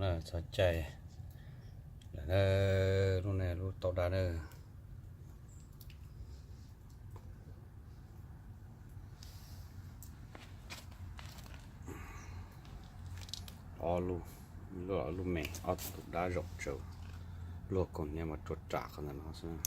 Txog caij lawm na, lub no lub tau da na. Ob lub, lub me ob tug dab zaum tsawv, luag koom hniav mas rua ram qhov ntawm no xwb.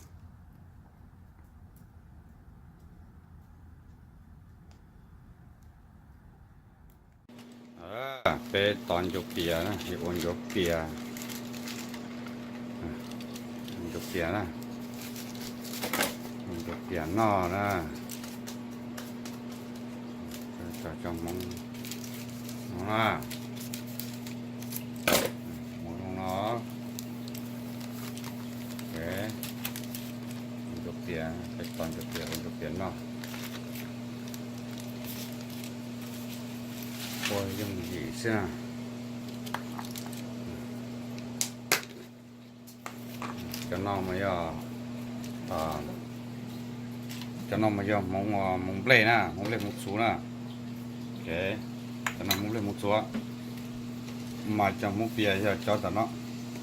Peb tov ncuav pias na, ua ncuav pias, ncuav pias na, ncuav pias noj na. Cov Hmoob no na, ua zoo no. Ncuav pias, peb tov ncuav pias ua ncuav pias noj. Ua yooj yim xwb na. Cov no mas yog, cov no mas yog hmoov, hmoov nplej na, hmoov nplej hmoov txhuv na. Cov no hmoov nplej hmoov txhuv, mas cov hmoov pias yog cov tom no,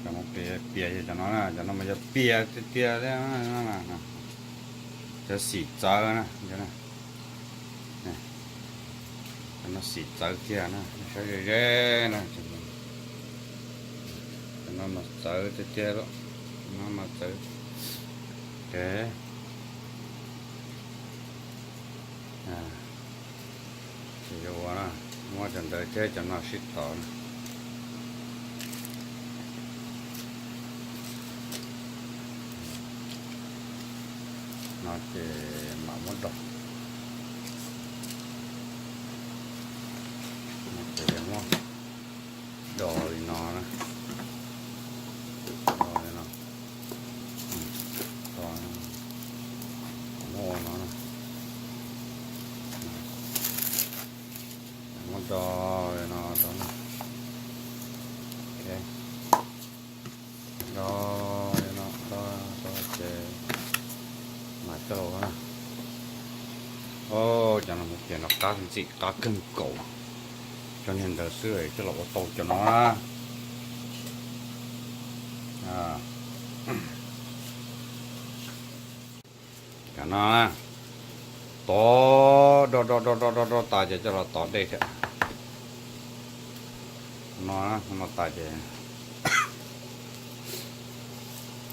cov hmoov pias yog cov no na, cov no mas yog pias tiag tiag. Cov xim txawv na, cov no xim txawv kiag na, saib ze ze na. Cov no mas txawv tiag tiag, no mas txawv. Ces yuav ua na, muab cov ntawd thiab cov no sib tov na. No ces mam muab do, ces muab do li no na, do li no, do, muab ua no na, muab do li no, do, do li no, do, do ces mam coj los ua na. Cov no hmoov pias no qab ntxim qab kawg nkaus, cov niag ntawd xwb coj los ua tau cov no na. Cov no tov do do do do do do tas ces coj los tov dej thiab. No, no tas ces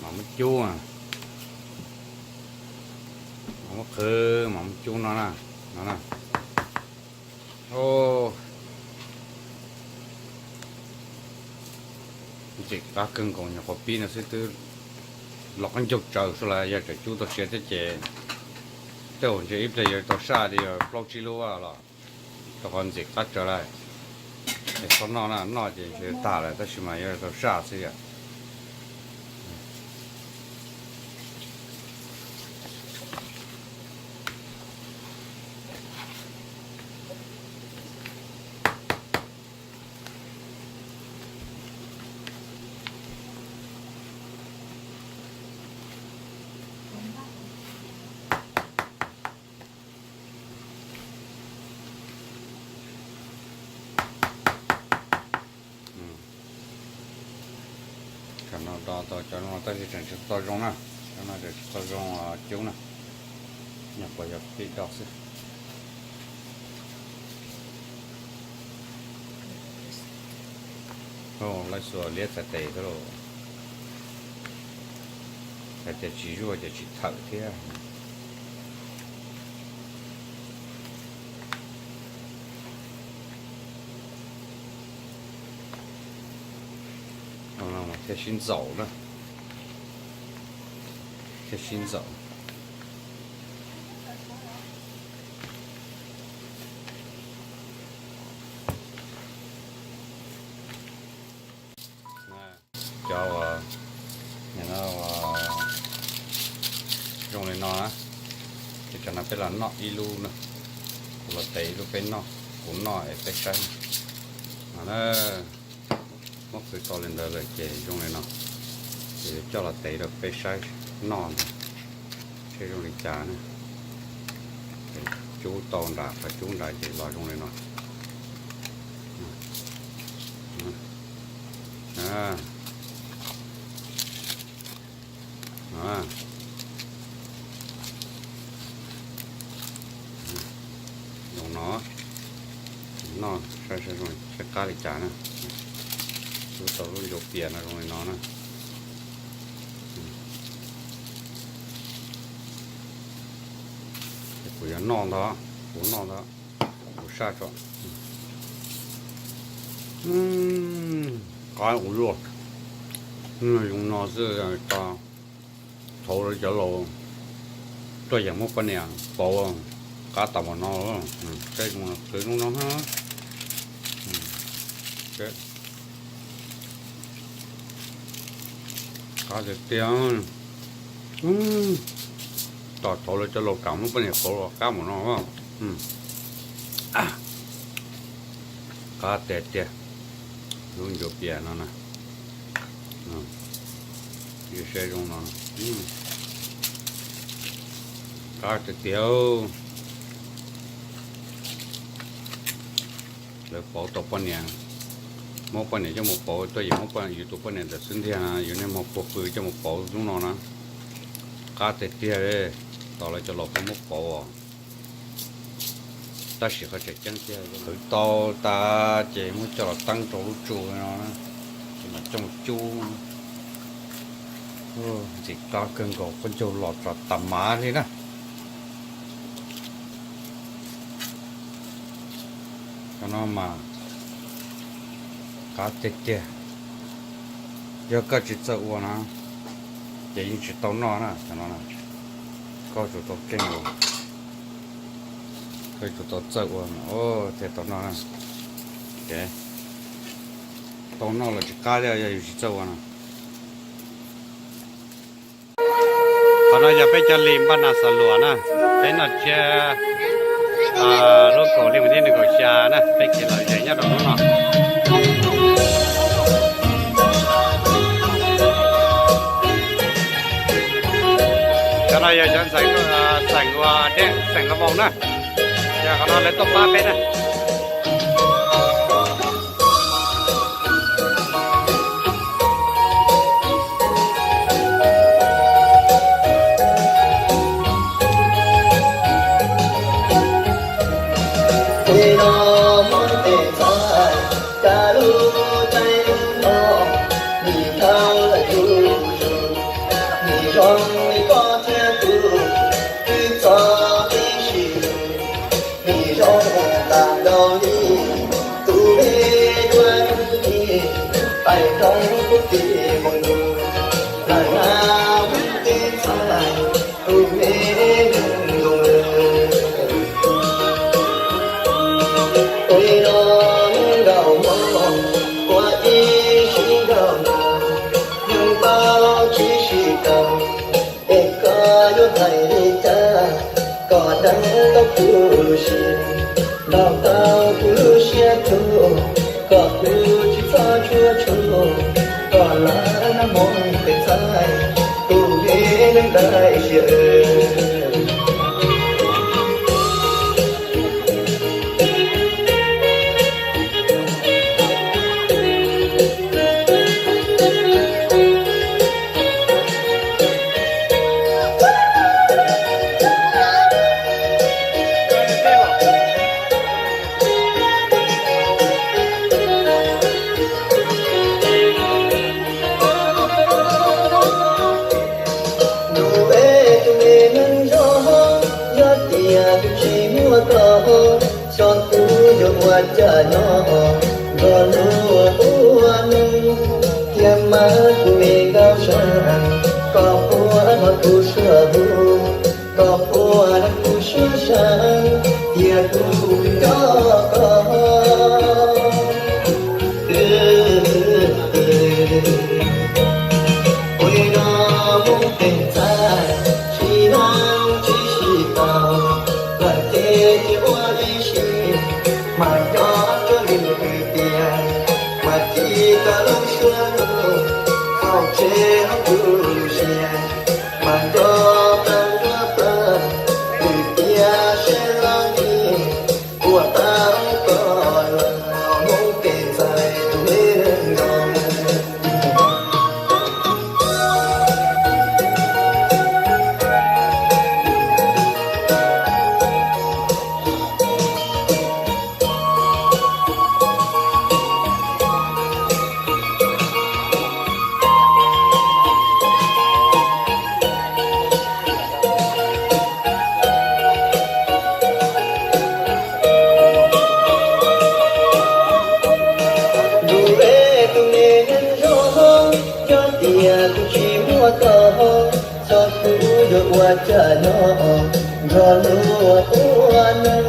mam muab cub, mam muab qhwv, mam muab cub no na, no na. Ntxim qab kawg nkaus, nyuam qhuav pib no xwb twb los qab ncaug tsaws xwb las, yog tseem cub tau siav thiab ces tej zaum ntshe ib pliag yuav tau saj li plaub tsib lub los, rau qhov ntxim qab tsaws lawm. Es txhob noj na, noj ces ntshe tag lawm tab sis mas yuav tau saj xwb yom. Cov no do tau cov no tab sis tseem tsis tau zoo na, cov no tseem tsis tau zoo cub na, nyuam qhuav yog pib do xwb. Laib xuas liab txhais tes xwb lauj, hais tias tsis zuaj ces tsis thawm thiab. Thiaj sib ntxaus na, thiaj sib ntxaus. Cov uas zoo li no na, ces tsam no peb los noj ib lub na, kuv los tev ib lub peb noj, kuv noj es peb saib no na. Muab qhwv tau li ntawd lawm ces zoo li no, ces yuav coj los tev rau peb saib noj ntag, seb zoo li cas na. Cub tau nram qhov cub nrad ces los zoo li no. Zoo no, noj saib saib zoo, saib qab li cas na. Lub tau lub ncuav pias no zoo li no na. Ces kuv yuav noj ntag, kuv noj ntag, kuv saj tso. Qab ua luaj, zoo no xwb, thaum lawv cov laus tuaj yeem muab poj niam pauv, qab tas npaum no. Saib zoo qw zoo no. Qab tiag tiag. Tos thaum lawv cov laus kam muab poj niam pauv los qab npaum no. Qab tiag tiag. Lub ncuav pias no na. Saib zoo no. Qab tiag tiag. Lawv pauv tau poj niam, muab poj niam coj mus pauv, tuaj yeem muab yus tus poj niam ntawd xwb ntiag, yus niaj hmo pua pw coj mus pauv hnub no na. Qab tiag tiag li, tos lawv cov laus pheej muab pauv os. Tab sis qhov tseem ceeb tiag, qhwv tau tas ces muab coj los teeb rau lub tsu no, ces mam coj mus cub. Ntxim qab kawg nkaus, qaub ncaug los tso tas mav li na. Cov no mas qab tiag tiag. Yog koj tsis txawj ua na, ces yeej tsis tau noj na. Cov no koj tsum tau keej ua, koj tsum tau txawj ua thiaj tau noj na. Tau noj los tsis qab thiab yog yus tsis txawj ua no. Qhov no yog peb cov li npaj nas xos luas na, peb noj tsiab lub kaum li mus tib nees nkaum xya na, peb kiv lom zem nyob rau hnub no. Cov no yog cov ntxeem, xeem ua dej, xeem ua vau na, yog qhov no lawv tuaj pab peb na. Nim no muab tes txhais, kab lub caij lub no, nim dhau lawm kuv zus, nim zoo li koj thiab kuv, twb txog tib si, nim zoo tas nkaus li tus me duab tus me, qaij roob kuv tis mus nus, lawm na muab tes txhais, tus me neeg zoo. Ua li no neeg nkaum hmo, ua ib sim nkaum hmo, neeg tau tsis sib tau, es koj yuav hais li cas kom deev tau kuv lub siab, ntaus tau kuv lub siab tug, kom kuv tsis txhob tshuav tshuaj, kom lawv nag hmo pem txhais, tus me neeg daim siab. Nus es tus me neeg zoo, yog tias kuv tsis muaj koj, xyov kuv yuav ua cas nyob nrog luag ua neej. Thiab mas kuv me nkauj zoo, koj puas hnov kuv suab lus, koj puas hnov kuv suab sa, tias kuv nco koj. Ua li no muab tes txhais, sib hlub tsis sib tau, lawm ces cia ua ib sim, mas nco tsuav lwm lwm tiam, mas cia tau lub suab lus, faus tseg hauv kuv lub siab, mas nco tau nruab plawv, lwm tiam seb los nim ua tau koj Caj nyob nrog luag ua neej,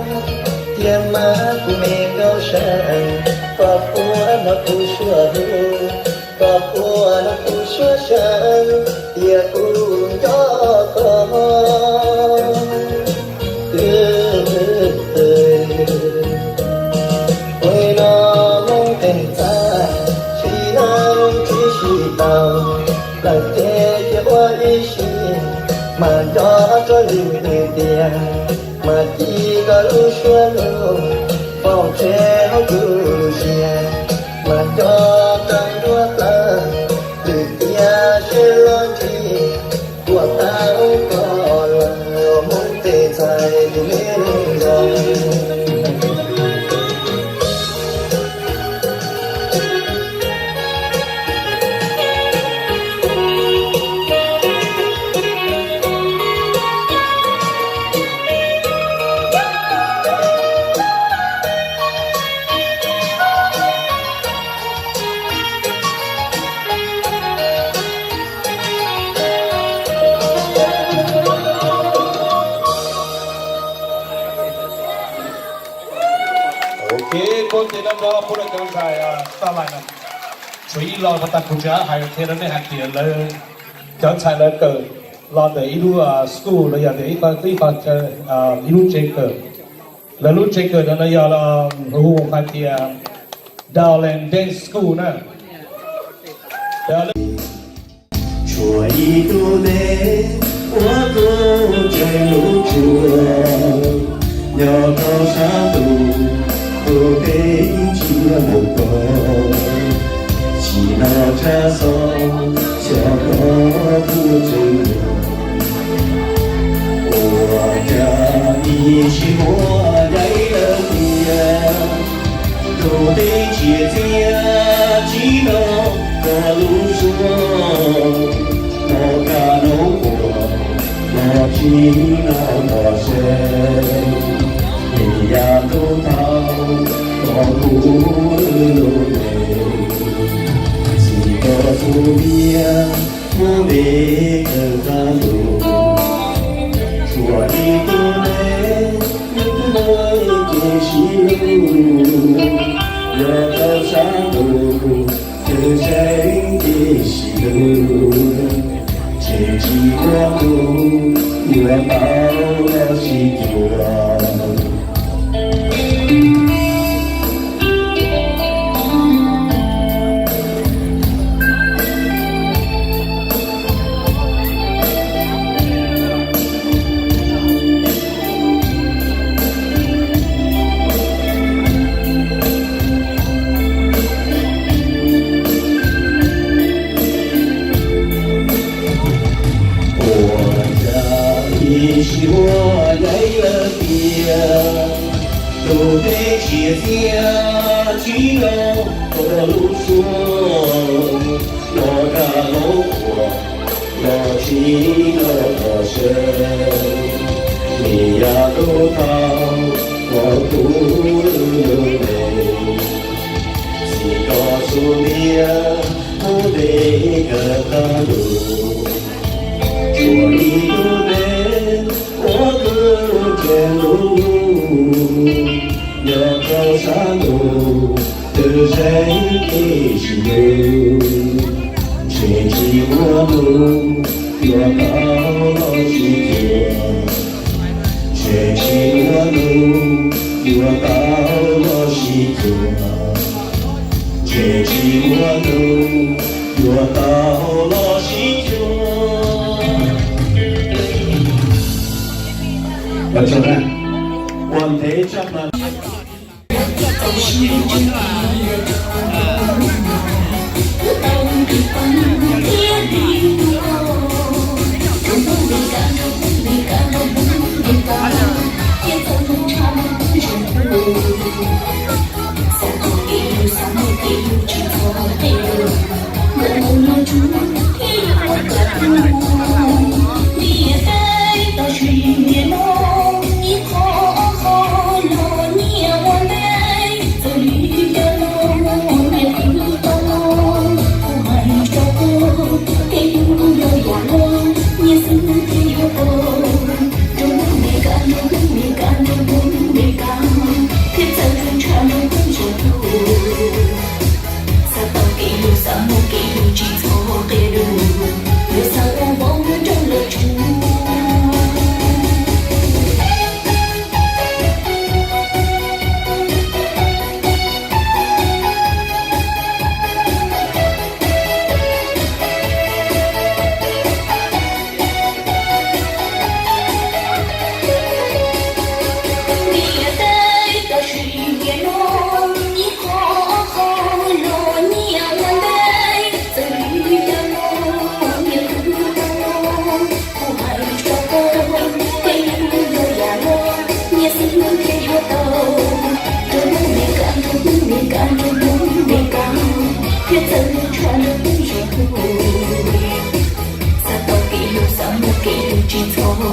thiaj mas kuv me nkauj seej, koj puas hnov kuv suab hlub, koj puas hnov kuv suab seej, tias kuv nco koj. Ua no Hmoob tes ntxhais, sib hlub tsis sib tau, lawm ces cia ua ib sim, mas nco txog li tias, mas ci koj lub suab lug, foom tseg hauv kuv lub siab, mas nco koj nruab plawv, lwm tiam seb los ntsib, tuaj tau koj los Hmoob tes ntxhais tus me neeg zoo. Ok, koj ces no koj pub rau cov ntxhais, a, taj lais na. Tshuav ib lo pas tas kuv tsis hais qhia rau nej hais tias lawv, cov ntxhais lawv kawm los ntawm ib lub, a, school los yog tias ib qho, ib qho chaw, a, ib lub tsev kawm. Lawv lub tsev kawm no no yog los hu hais tias Dowland Dance School na. Tshuav ib tug neeg ua kuv tseem hlub tshua, nyob rau sab ntuj, tus teb tsis muaj mus koj, tsis noj tshav xov, xyov koj puas tseem nyob. Ua cas ib sim huam ncaim lawm tiag, tus teb tsim txiaj tsis nrog koj lub suab, noj kab noj quas los tsis noj mov seb, nws yam ntuj thaum koj kuv lub neej, txij koj xub ntiag mus ntev kawg qab ntuj. Tshuav ib tug neeg, ib tug neeg ces sib hlub, nyob rau sab ntuj, twb tseem ces sib hlub, tseem tsis muaj tus yuav tau los sib cuag. Ua cas ib sim huam ncaim lawm tiag, tus teb tsim txiaj tsis nrog koj lub suab, noj kab noj quas los tsis noj mov seb, nws yam ntuj thaum koj kuv lub neej, txij koj xub ntiag mus ntev kawg qab ntuj. Tshuav ib tug neeg ua kuv tseem hlub, nyob rau sab ntuj, twb tseem ces sib hlub, tseem tsis muaj tus yuav tau los sib cuag. Tseem tsis muaj tus yuav tau los sib cuag, tseem tsis muaj tus yuav tau los sib cuag. Ua ntev tshaj plaws.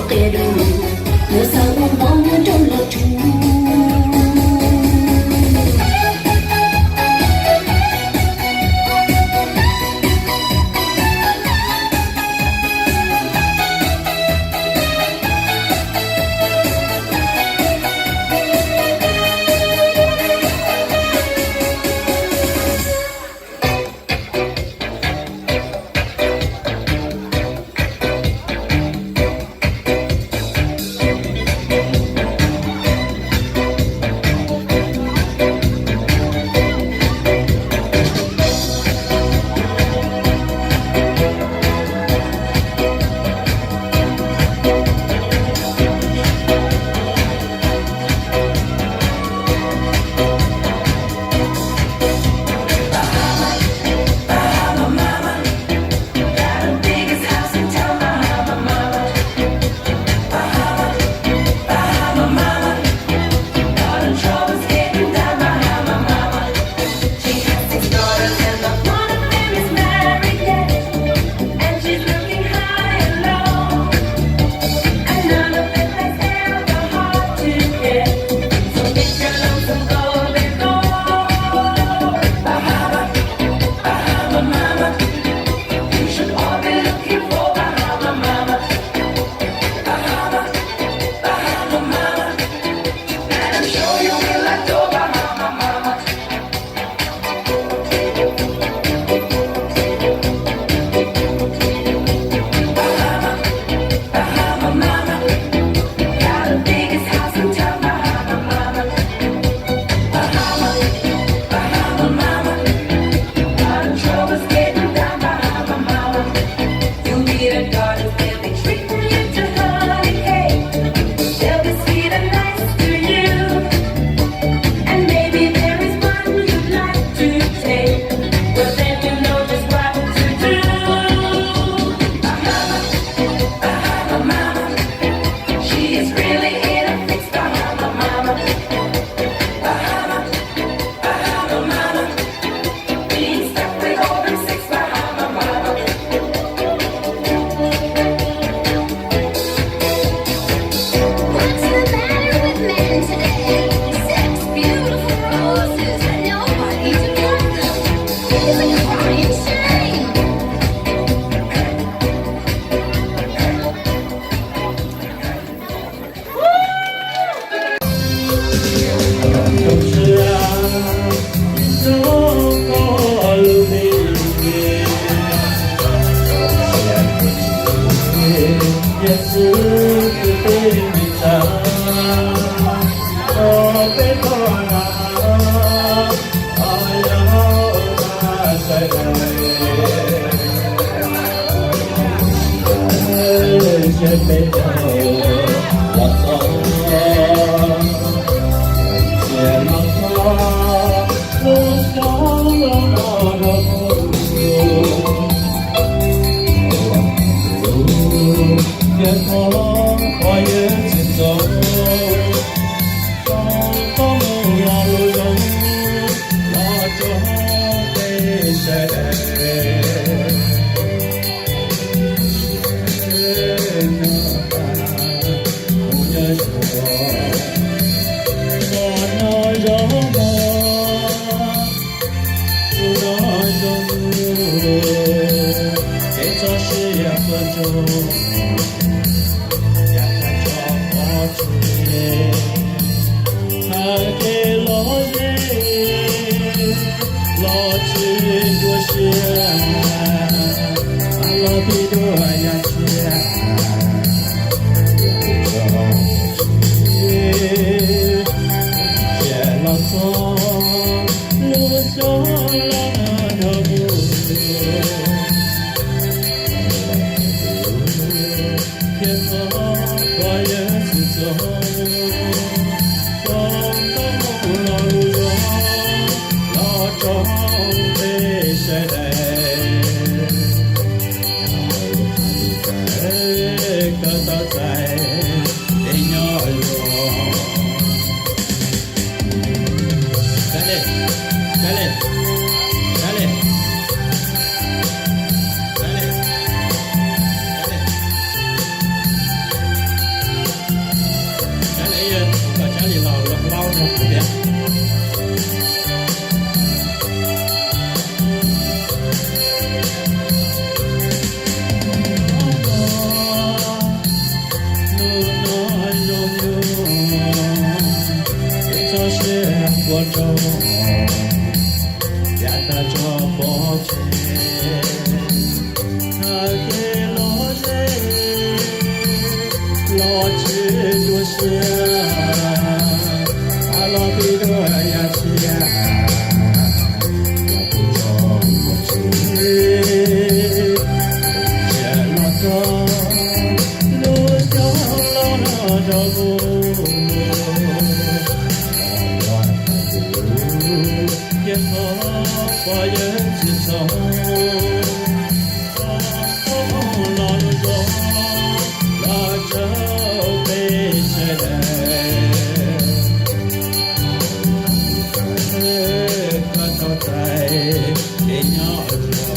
Qia dua, yuav xav ua vauv nyob rau los rau. What's the matter with men today? Six beautiful roses and nobody to pluck them. It's a crying shame. Hais kev lom zem los tsis ua siab, los pib dua yam tsiaj, tsiaj los txog lub xyoo los nrog kuv. Thiab txog koj yog xwm txheej, koj tau mus los lus zoo los rau Tso yav tag tso pov tseg, hais kev los ze los tsis tu siab, a los pib dua yam tsiaj, yam kuv tso pov tseg, tsiaj los txog lub caij los los rau kuv. Cia qhov pom yawg tsis txaus, los zoo los rau peb sawv daws, koj tau txais kev nyob zoo.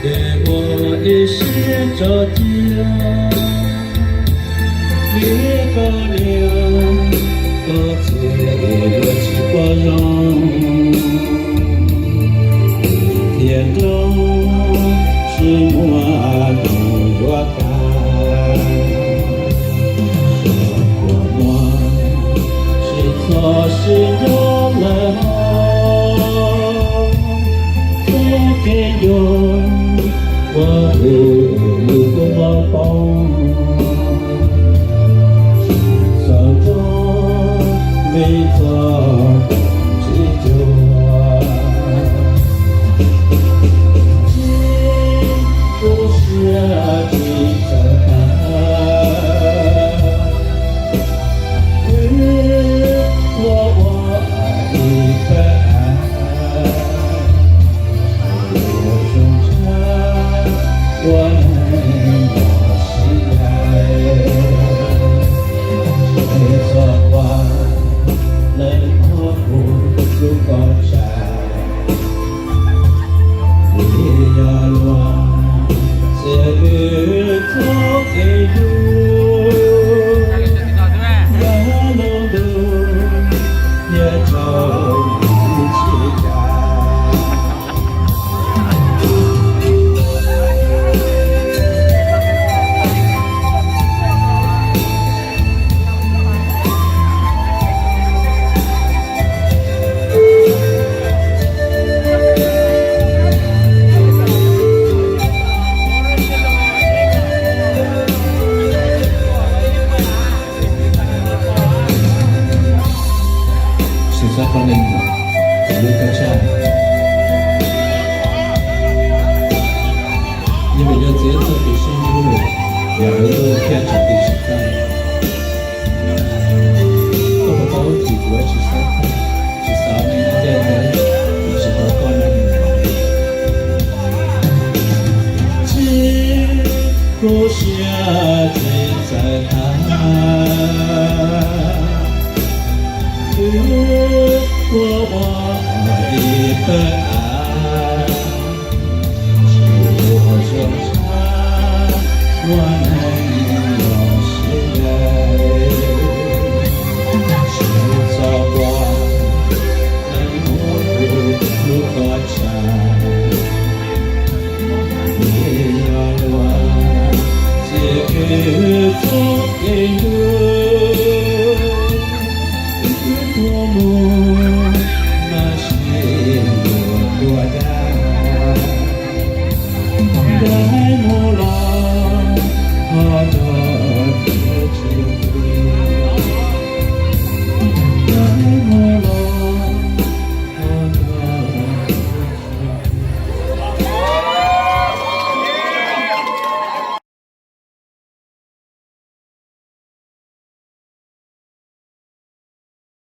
Ces ua ib siab tso cia, vim koj niam koj txiv luag tsis pom zoo, thiaj nrog sib muab tus yuav tag. Kua muag sib txhom sib nrog lawm hos, txoj kev yuav ua hwj lwm kuj mob poob, txawm nrog me txog tsis cuag, tsis tu siab tsis txawj tag, wb ua ua ib pab. Ua zoo tshaj ua neeg los sib hlais, es txog ua lawv qhov kuv lub koj tsa, vim yog luag txiav wb txoj kev hlub, yog lub ntuj thiaj tsaug tsis cas. Sim xav qhov neeg lub koj tshaj, yeej vim yog txiav txoj kev sib hlub, yog lub ntuj thiaj tsaug tsis cas. Twb tuaj ua ib tawg av, tsis ua zoo tshaj muaj